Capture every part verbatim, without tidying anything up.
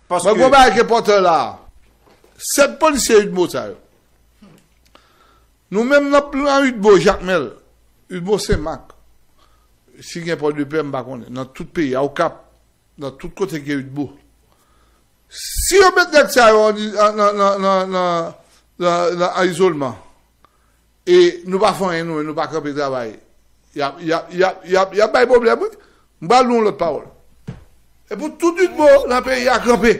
Paske... Mwen, gon bagay ki enpòtan la. Sèt polisye Udmo sa yo. Nou menm nan plan Udmo, Jakmèl, Udmo Senmak. Si gen Pòdepè, m pa konnen. Nan tout peyi a, Okap, nan tout kote gen Udmo. Si yo met nèg sa yo an, an, nan, nan, nan, nan, nan, nan, an izolman, e nou pa fè anyen, nou, nou pa kanpe travay, y ap, y ap, y ap, y ap, y ap bay pwoblèm, wi. M pral di yon lòt pawòl. E pou tout Udmo nan peyi a kanpe.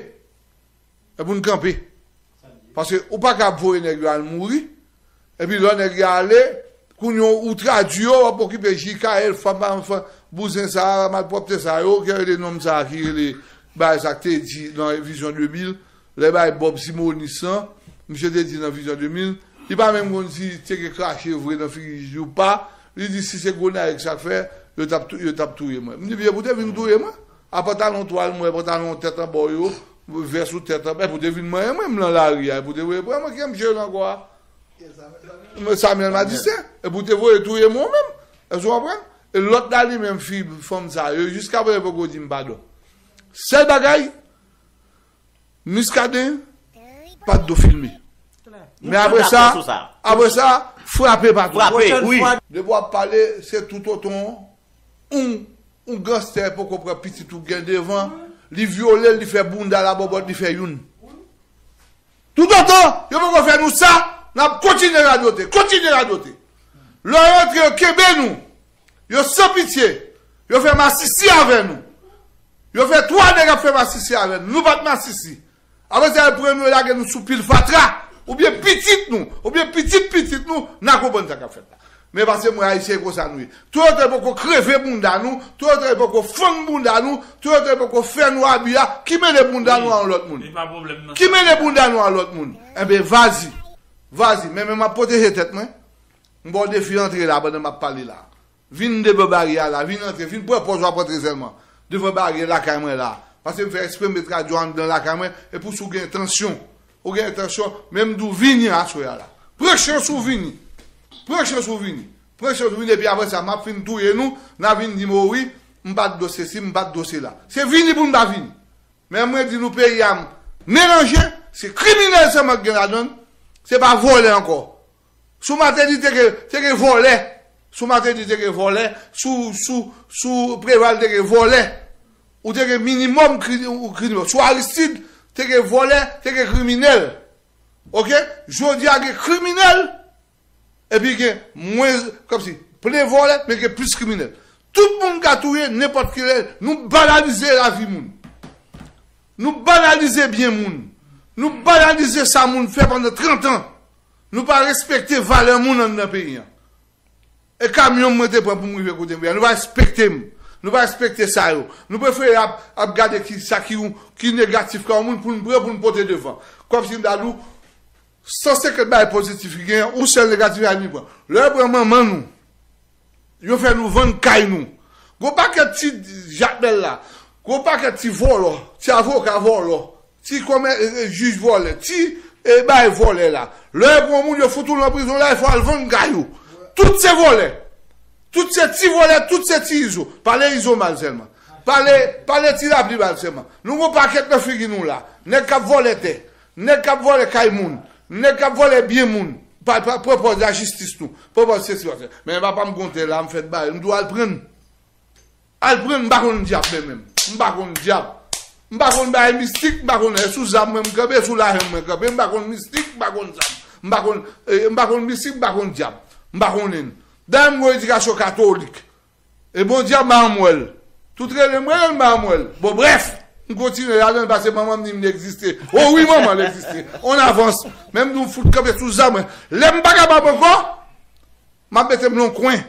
E pou n kanpe. Paske ou pa ka ap voye nèg yo al mouri. Epi lè nèg yo ale, kounye a ou tradui yo, w ap okipe J K L, fanm pa fanm, bouzen sa a, malpwòpte sa yo, ki rele nonm sa a, ki rele bagay sa k te di nan Vizyon de mil, lè bay Bob Simonis lan, misye te di nan Vizyon de mil, li pa menm konn si te gen krache vre nan figi Jiji ou pa, li di si se Gonayiv sa k fè, yo t ap tou-, yo t ap touye mwen. M di, byen, pou te vin touye mwen, a pantalon twal, mwen, pantalon tèt anba yo, vès ou tèt anba, pou te vin manyen mwen, m nan lari a, pou te voye pran mwen, ki m jere ankò a? Samuel Madistin, e pou te voye touye mwen menm. Èske w konprann? E lòt la li menm, fi, fanm sa, yo jiska prezan poko di m padon. Sèl bagay, Muscadin pa t dwe filme. Men apre sa, apre sa, frape patwon. Frape, wi. Depi w ap pale, se toutotan yon, yon ganstè poko pran pitit ou gen devan, li vyole l, li fè bounda l abòbòt, li fè youn. Toutotan yo poko fè nou sa, n ap kontinye radote, kontinye radote. Lè yo antre, yo kenbe nou. Yo san pitye. Yo fè masisi avè nou. Yo fè twa nèg ap fè masisi avè nou. Nou pa t masisi. Apre sa, yo pran nou, yo lage nou sou pil fatra. Oubyen pitit nou, oubyen pitit pitit nou, n a konprann sa k ap fèt la. Men pase mwen, Ayisyen, e konsa nou ye. Toutotan yo poko kreve bounda nou, toutotan yo poko fann bounda nou, toutotan yo poko fè nou abi a, ki mele bounda nou a yon lòt moun? Ki mele bounda nou a lòt moun? Enben, vazi. Vazi. Men, men m ap pwoteje tèt mwen. M ba w defi antre la pandan m ap pale la. Vin devan baryè a la, vin antre, vin pran pòz w ap antre sèlman. Devan baryè lakay mwen la. Paske m fè eksprè m met radyo anndan lakay mwen, epi si w gen entansyon, ou gen entansyon, men m di w vini aswè a la. Pran chans ou vini. Pran chans ou vini. Pran chans ou vini, epi apre sa, m ap fin touye nou, n a vin di m, o wi, m pa t dwe sesi, m pa t dwe sela. Se vini pou n pa vini. Men mwen di nou, peyi a melanje, se kriminèl sèlman k gen ladan l, se pa vòlè ankò. Sou Martelly te gen, te gen vòlè. Sou Martelly te gen vòlè. Sou, sou, sou Preval te gen vòlè. Ou te gen minimòm kri-, ou kriminèl. Sou Aristide, te gen vòlè, te gen kriminèl. Oke? Jodi a gen kriminèl, epi gen mwens, kòmsi, plen vòlè, men gen plis kriminèl. Tout moun ka touye nenpòt kilè. Nou banalize lavi moun. Nou banalize byen moun. Nou banalize sa moun fè pandan trant an. Nou pa respekte valè moun anndan peyi an. E kamyon mwen te pran pou m rive kote m ye a. Nou pa respekte m. Nou pa respekte sa yo. Nou prefere ap, ap gade ki, sa ki, ki negatif ka yon moun pou n pran, pou n pote devan. Kòmsi m ta di w, san senkant bagay pozitif ki genyen, yon sèl negatif a li pran. Lè yo pran manman nou, yo fè nou vann kay nou. Gon pakèt ti Jakmèl la. Gon pakèt ti vòlò, ti avoka vòlò, ti kòmè, e, e, jij vòlè, ti, e, bay vòlè la. Lè yo pran moun, yo fout ou nan prizon la, e fò al vann kay ou. Tout se vòlè. Tout se ti vòlè, tout se ti Izo. Pale Izo mal sèlman. Pale, pale Ti Lapli mal sèlman. Nou gon pakèt nan figi nou la. Nèg k ap vòlè tè. Nèg k ap vòlè kay moun. Nèg k ap vòlè byen moun. Pa, pa, pran pòz lajistis nou. Pran pòz sesi, pase. Men papa m gon tè la, m fèt bare. M di w al pran l. Al pran l, m pa konn dyab men menm. M pa konn dyab. M pa konn bagay mistik, m pa konn, e sou zam mwen m kanpe, e sou lajan mwen kanpe. M pa konn mistik, m pa konn zam. M pa konn, e, m pa konn mistik, m pa konn dyab. M pa konnen. Dayè m gon edikasyon katolik. E Bondye a, m pa janm wè l. Tout rele m, rele m, m pa janm wè l. Bon, brèf, m kontinye ladan l, pase manman m di m li egziste. O wi, manman, l egziste. On avans. Men m di w, fout kanpe sou zam mwen. Lè m pa kapab ankò, m ap mete m nan yon kwen.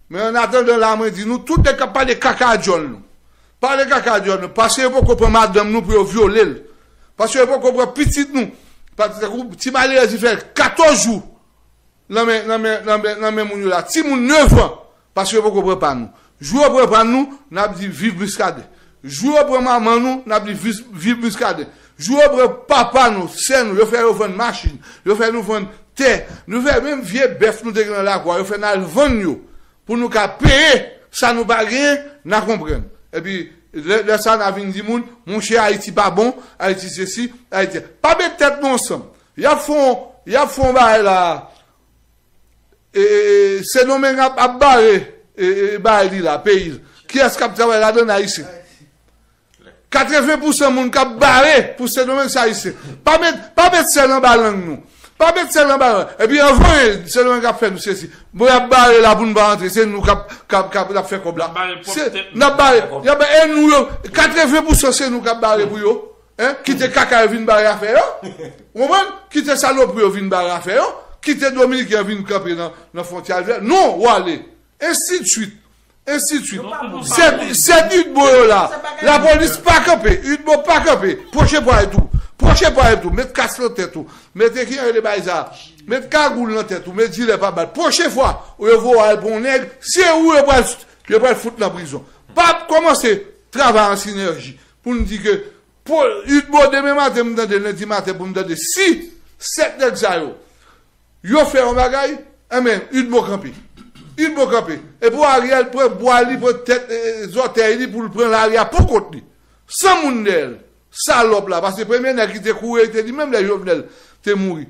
Men annatandan la, mwen di nou, tout nèg k ap pale kaka a dyòl nou. Pale kaka a dyòl nou. Pase yo poko pran madanm nou pou yo vyole l. Pase yo poko pran pitit nou. Pase tankou ti malerèz, li fè katòz jou. Nan men, nan men, nan men, nan men moun yo la. Timoun nèf an, paske yo poko pran pa nou. Jou yo pran pa nou, n ap di viv Muscadin. Jou yo pran manman nou, n ap di viv, viv Muscadin. Jou yo pran papa nou, sè nou, yo fè yo vann machin, yo fè nou vann tè, nou fè menm vye bèf nou te gen nan lakou a, yo fè n al vann yo pou nou ka peye sa nou pa genyen, n a konprann. Epi, Lè, lè sa n a vin di moun, monchè, Ayiti pa bon, Ayiti sesi, Ayiti. Pa met tèt nou ansanm. Y ap fè yon, y ap fè yon bagay la. E, e, e, Sendomeng ap, ap bare e, e, bagay li la, peyi l. Kiyès k ap travay ladan l? Ayisyen. Katreven pousan moun k ap bare pou Sendomeng se Ayisyen. Pa met, pa met sèl anba lang nou. Pa met sèl anba lang. Epi anvan, Sendomeng ap fè nou sesi. Bon, y ap bare la pou nou pa antre. Se nou k ap, k ap, k ap, k ap fè kòb la. N ap bare pwòp tèt nou. N ap bare. Y ap, e nou yo, katreven pousan se nou k ap bare pou yo. Hein? Kite kaka yo vin bare afè yo. Ou konprann? Kite salopri yo vin bare afè yo. Kite dominiken yo vin kanpe nan, nan fwontyè a. Non, w ale. Ensidswit. Ensidswit. Sèt, sèt Udmo yo la. Lapolis pa kanpe. Udmo pa kanpe. Pwoche pwa yo tou. Pwoche pwa yo tou. Met kas nan tèt ou. Met ki jan yo rele bagay sa. Met kagoul nan tèt ou. Met jilè pa bal. Pwochen fwa, ou yo voye w al pran yon nèg, se ou yo pral, yo pral fout nan prizon. Pa kòmanse travay an sinèji pou n di ke pou Udmo demen maten m tande, lendi maten pou m tande si sèt nèg sa yo yo fè yon bagay, enben, Udmo kanpe. Udmo kanpe. Epi Ariel pran bwa li, pran tèt, e, e, zòtèy li pou l pran lari a pou kont li. San moun dèyè l. Salòp la, paske premye nèg ki te kouri, te li menm lè Jovenel te mouri.